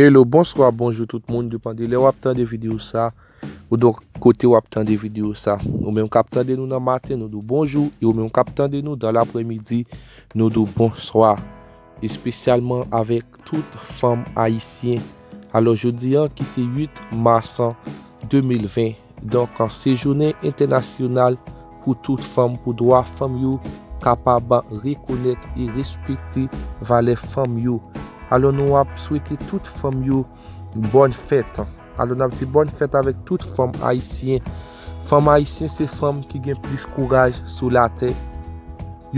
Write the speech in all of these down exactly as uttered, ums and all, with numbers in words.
Hello, bonswa, bonjou tout moun, depann de lè w ap tande videyo sa, ou donk kote w ap tande videyo sa. Ou menm k ap tande nou nan maten, nou di w bonjou, e ou menm k ap tande nou dan lapremidi, nou di w bonswa. Espesyalman avèk tout fanm ayisyen. Alò, jodi a, ki se uit mas de mil ven, donk, se jounen entènasyonal pou tout fanm, pou dwa fanm yo kapab rekonèt e respekte valè fanm yo. Alò, nou ap swete tout fanm yo bòn fèt. Alò, n ap di bòn fèt avèk tout fanm ayisyen. Fanm ayisyen se fanm ki gen plis kouraj sou latè.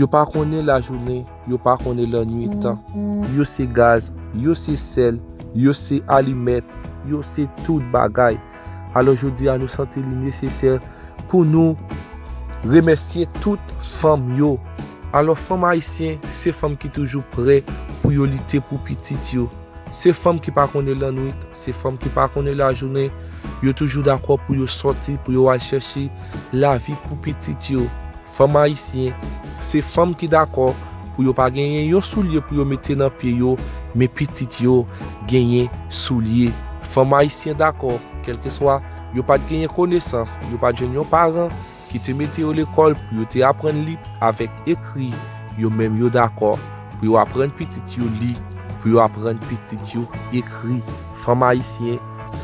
Yo pa konnen lajounen, yo pa konnen lannwit. Yo se gaz, yo se sèl, yo se alimèt, yo se tout bagay. Alò, jodi a, nou santi li nesesè pou nou remèsye tout fanm yo. Alò, fanm ayisyen, se fanm ki toujou prè pou yo lite pou pitit yo. Se fanm ki pa konnen lannwit, se fanm ki pa konnen lajounen. Yo toujou dakò pou yo sòti, pou yo al chèche lavi pou pitit yo. Fanm ayisyen, se fanm ki dakò pou yo pa genyen yon soulye pou yo mete nan pye yo, men pitit yo genyen soulye. Fanm ayisyen dakò, kèlkeswa yo pa t genyen konesans, yo pa t jwenn yon paran ki te mete yo lekòl pou yo te aprann li avèk ekri, yo menm yo dakò pou yo aprann pitit yo li, pou yo aprann pitit yo ekri. Fanm ayisyen,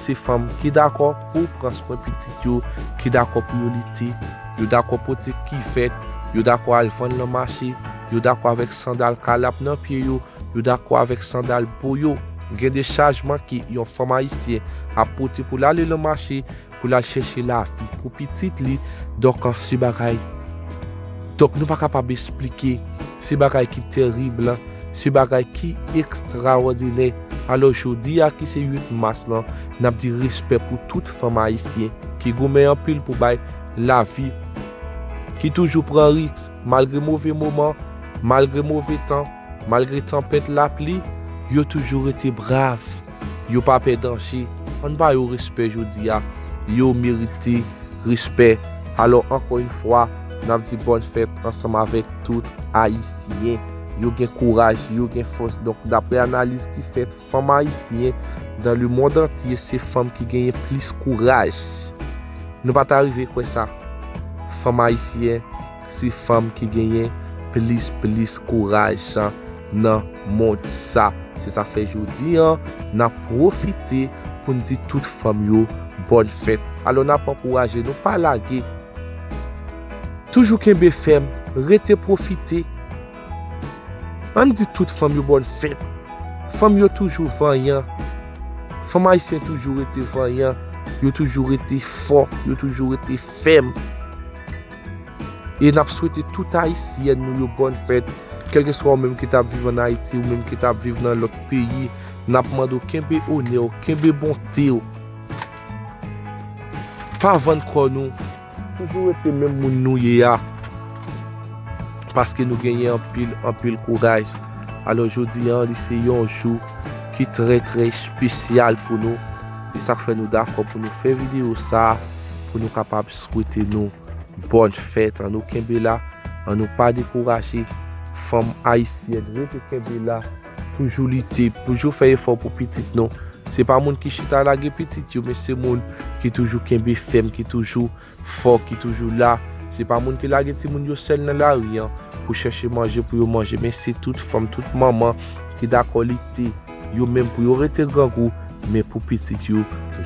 se fanm ki dakò pou pran swen pitit yo, ki dakò pou yo lite, yo dakò pote kivèt, yo dakò al vann nan mache, yo dakò avèk sandal kalap nan pye yo, yo dakò avèk sandal boyo. Gen de chaj manke yon fanm ayisyen ap pote pou l ale nan mache, pou l al chèche lavi pou pitit li. Donk, se bagay, donk, nou pa kapab esplike. Se bagay ki terib, se bagay ki ekstrawòdinè. Alò, jodi a, ki se uit mas lan, n ap di respè pou tout fanm ayisyen ki goumen anpil pou bay lavi, ki toujou pran risk, malgre move moman, malgre move tan, malgre tanpèt lapli, yo toujou rete brav. Yo pa pè danje. Ann ba yo respè jodi a. Yo merite respè. Alò, ankò yon fwa, n ap di bòn fèt ansanm avèk tout Ayisyen. Yo gen kouraj, yo gen fòs. Donk, daprè analiz ki fèt, fanm ayisyen dan lemonn antye se fanm ki genyen plis kouraj. Nou pa ta rive kwè sa. Fanm ayisyen se fanm ki genyen plis, plis kouraj nan mond sa. Se sa fè jodi a, n ap pwofite pou n di tout fanm yo bòn fèt. Alò, n ap ankouraje nou, pa lage. Toujou kenbe fèm, rete pwofite. Ann di tout fanm yo bòn fèt. Fanm yo toujou vanyan. Fanm ayisyen toujou rete vanyan. Yo toujou rete fò. Yo toujou rete fèm. E n ap swete tout Ayisyèn nou yo bòn fèt. Kèlkeswa ou menm ki t ap viv ann Ayiti, ou menm ki t ap viv nan lòt peyi, n ap mande w kenbe onè w, kenbe bonte w. Pa vann kò nou. Toujou rete menm moun nou ye a. Paske nou genyen anpil, anpil kouraj. Alò, jodi a, li se yon jou ki trè, trè espesyal pou nou. E sa k fè nou dakò pou nou fè videyo sa a, pou nou kapab swete nou bòn fèt. Ann nou kenbe la, ann nou pa dekouraje. Fanm ayisyèn, rete kenbe la. Toujou lite, toujou fè efò pou pitit nou. Se pa moun ki chita lage pitit yo, men se moun ki toujou kenbe fèm, ki toujou fò, ki toujou la. Se pa moun ki lage timoun yo sèl nan lari an pou chèche manje pou yo manje, men se tout fanm, tout manman ki dakò lite, yo menm pou yo rete grangou, men pou pitit yo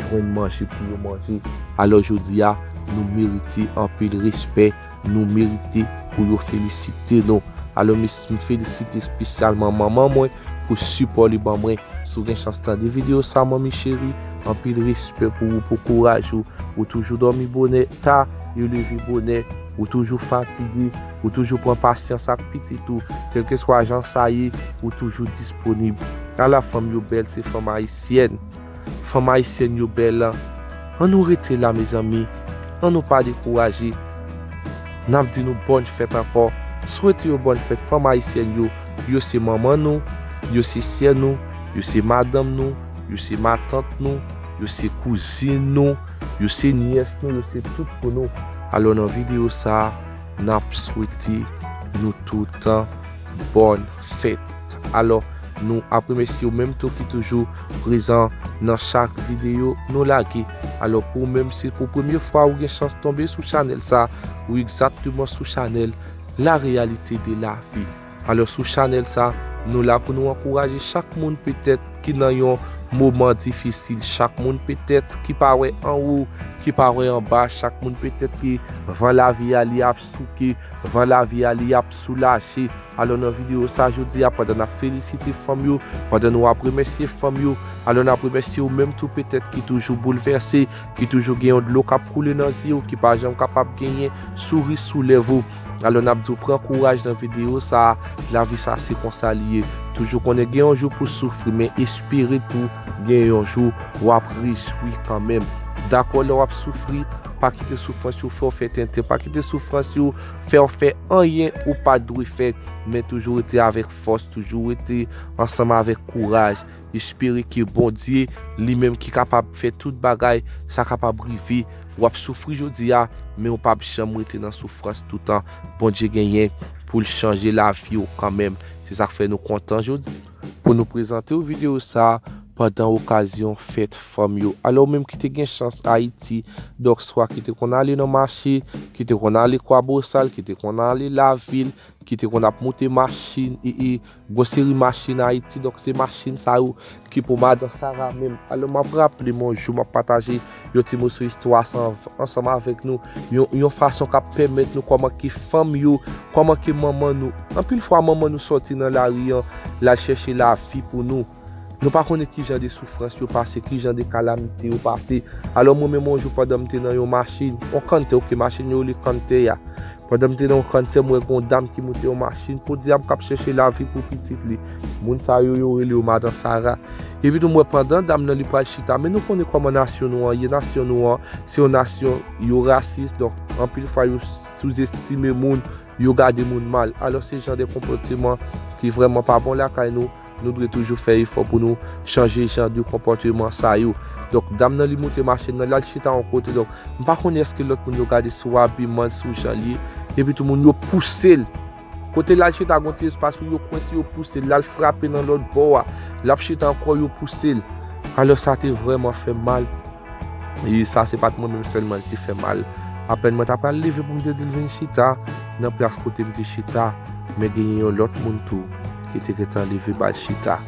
jwenn manje pou yo manje. Alò, jodi a, nou merite anpil respè, nou merite pou yo felisite nou. Alò, m, m felisite espesyalman manman mwen pou sipò li ban mwen. Si w gen chans tande videyo sa, manmi cheri, anpil respè pou ou, pou kouraj ou. Ou toujou dòmi bonè, ta, e leve bonè. Ou toujou fatige, ou toujou pran pasyans ak pitit ou. Kèlkeswa jan sa ye, ou toujou disponib. Ala fanm yo bèl, se fanm ayisyèn. Fanm ayisyèn yo bèl. Ann nou rete la, mezanmi. Ann nou pa dekouraje. N ap di nou bòn fèt ankò. Swete yo bòn fèt, fanm ayisyèn yo. Yo se manman nou, yo se sè nou, yo se madanm nou, yo se matant nou, yo se kouzin nou, yo se nyès nou, yo se tout pou nou. Alò, nan videyo sa a, n ap swete nou tout bòn fèt. Alò, Nou ap remèsye w menm tou ki toujou prezan nan chak videyo nou lage. Alò, pou ou menm, si pou premye fwa ou gen chans tonbe sou chanèl sa, ou egzakteman sou chanèl La Réalité de la Vie. Alò, sou chanèl sa, nou la pou nou ankouraje chak moun petèt ki nan yon moman difisil, chak moun petèt ki pa wè anwo, ki pa wè anba, chak moun petèt ki van lavi a li ap souke, van lavi a li ap soulaje. Alò, nan videyo sa jodi a, pandan n ap felisite fanm yo, pandan nou ap remèsye fanm yo, alò n ap remèsye ou menm tou petèt ki toujou boulvèse, ki toujou gen yon dlo k ap koule nan zye w, ki pa janm kapab genyen souri sou lèv ou. Alò n ap di w pran kouraj nan videyo sa a, lavi sa se konsa li ye. Toujou konnen gen yon jou pou soufri, men espere tou gen yon jou w ap rejwi kanmenm. Dakò, lè w ap soufri, pa kite soufrans yo fè w fè tenten, pa kite soufrans yo fè w fè anyen ou pa dwe fè, men toujou rete avèk fòs, toujou rete ansanm avèk kouraj. Espere ke Bondye, li menm ki kapab fè tout bagay, sa kapab rive. W ap soufri jodi a, men w p ap janm rete nan soufrans toutan. Bondye genyen pou l chanje lavi w kanmenm. Se sa k fè nou kontan jodi pou nou prezante w videyo sa a pandan okazyon fèt fanm yo. Alò, ou menm ki te gen chans Ayiti, donk swa ki te konn ale nan mache, ki te konn ale Kwabosal, ki te konn ale Lavil, ki te konn ap moute machin, e, e, gon seri machin Ayiti, donk se machin sa yo ki pou Madan Sara menm. Alò, m ap raple m yon jou, m ap pataje yon ti moso istwa sa ansanm avèk nou, yon, yon fason k ap pèmèt nou kòman ke fanm yo, kòman ke manman nou, anpil fwa manman nou sòti nan lari an, l al chèche lavi pou nou. Nou pa konnen ki jan de soufrans yo pase, ki jan de kalamite yo pase. Alò, mwen menm yon jou pandan m te nan yon machin, yon kanntè, oke, machin yo rele kanntè a. Pandan m te nan yon kanntè, m wè gon dam ki moute yon machin, podyab k ap chèche lavi pou pitit li. Moun sa yo, yo rele yo Madan Sara. Epi tou, m wè pandan dam nan li pral chita, men nou konnen kòman nasyon nou an ye, nasyon nou an, se yon nasyon yo rasis, donk anpil fwa yo souzestime moun, yo gade moun mal. Alò, se jan de konpòteman ki vrèman pa bon lakay nou. Nou dwe toujou fè efò pou nou chanje jan de konpòteman sa yo. Donk, dam nan li moute machin nan, l al chita yon kote. Donk, m pa konnen èske lòt moun yo gade sou abiman l, sou jan l ye. Epi tou moun yo pouse l. Kote l al chita, gon ti espas pou yo kwense, yo pouse l, l al frape nan lòt bò a. L ap chita ankò, yo pouse l. Alò, sa te vrèman fè m mal. E sa se pa t mwen menm sèlman li te fè mal. Apèn mwen ta pral leve pou m te di l vin chita nan plas kote m te chita, men genyen yon lòt moun tou ki te gentan leve ba l chita.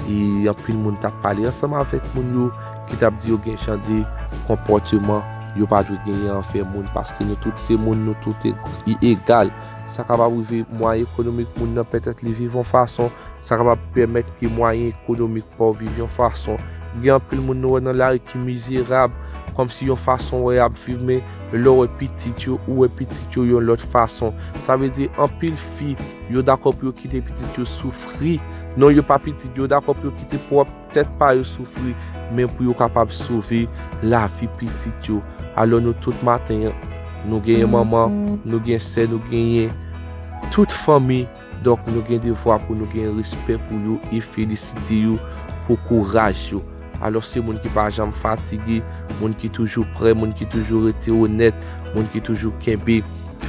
E anpil moun t ap pale ansanm avèk moun yo, ki t ap di yo gen jan de konpòteman yo pa dwe genyen anvè moun, paske nou tout se moun, nou tout e-, e-, egal. Sa kapab rive mwayen ekonomik moun nan, petèt li viv yon fason, sa kapab pèmèt ke mwayen ekonomik pa w viv yon fason. Gen anpil moun nou wè nan lari ki mizerab, kòmsi yon fason wè y ap viv, men lè w wè pitit yo, ou wè pitit yo yon lòt fason. Sa vle di, anpil fi, yo dakò pou yo kite pitit yo soufri. Non, yo pa pitit, yo dakò pou yo kite pwòp tèt pa yo soufri, men pou yo kapab sove lavi pitit yo. Alò, nou tout maten an, nou genyen manman, nou gen sè, nou genyen tout fanmi. Donk, nou gen devwa pou nou gen respè pou yo e felisite yo pou kouraj yo. Alò, se moun ki pa janm fatige, moun ki toujou prè, moun ki toujou rete onèt, moun ki toujou kenbe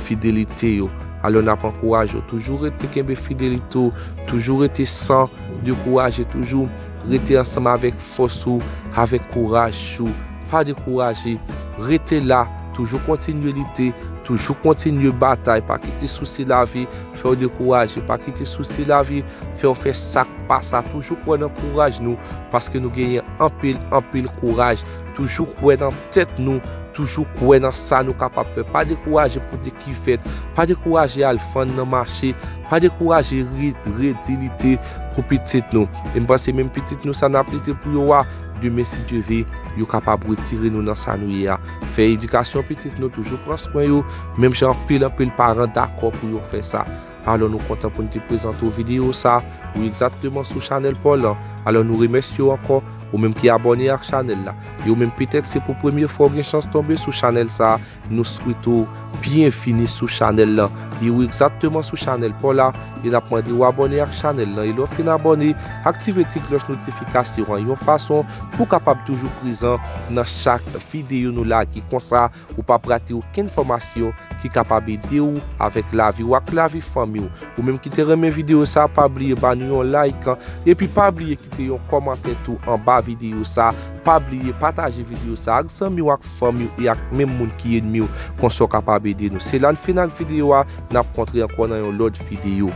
fidelite yo. Alò, n ap ankouraje w, toujou rete kenbe fidelite w, toujou rete san dekouraje, toujou rete ansanm avèk fòs ou, avèk kouraj ou. Pa dekouraje, rete la, toujou kontinye lite, toujou kontinye batay, pa kite sousi lavi fè w dekouraje, pa kite sousi lavi fè w fè sa k pa sa. Toujou kwè nan kouraj nou, paske nou genyen anpil, anpil kouraj. Toujou kwè nan tèt nou, toujou kwè nan sa nou kapab fè. Pa dekouraje pou de ki fèt, pa dekouraje al vann nan mache, pa dekouraje re-, redi lite pou pitit nou. E m panse menm pitit nou sa n ap lite pou yo a, demen si Dye ve, yo kapab retire nou nan sa nou ye a. Fè edikasyon pitit nou, toujou pran swen yo, menm jan anpil, anpil paran dakò pou yo fè sa. Alò, nou kontan pou n te prezante w videyo sa, ou egzakteman sou chanèl pa w lan. Alò, nou remèsye w ankò, ou menm ki abòne ak chanèl la. E ou menm petèt se pou premye fwa w gen chans tonbe sou chanèl sa, nou swete w byenvini sou chanèl lan. E ou egzakteman sou chanèl pa w la, e n ap mande w abòne ak chanèl lan. E lè w fin abòne, aktive ti klòch notifikasyon an yon fason pou w kapab toujou prezan nan chak videyo nou lage. Konsa, ou p ap rate okenn enfòmasyon ki kapab ede w avèk lavi w ak lavi fanmi w. Ou menm ki te renmen videyo sa, pa bliye ba nou yon like, epi pa bliye kite yon kòmantè tou anba videyo sa. Pa bliye pataje videyo sa ak zanmi w, ak fanmi w e ak menm moun ki ènmi w. Konsa w kapab ede nou. Se la n fin ak videyo a, n ap kontre ankò nan yon lòt videyo.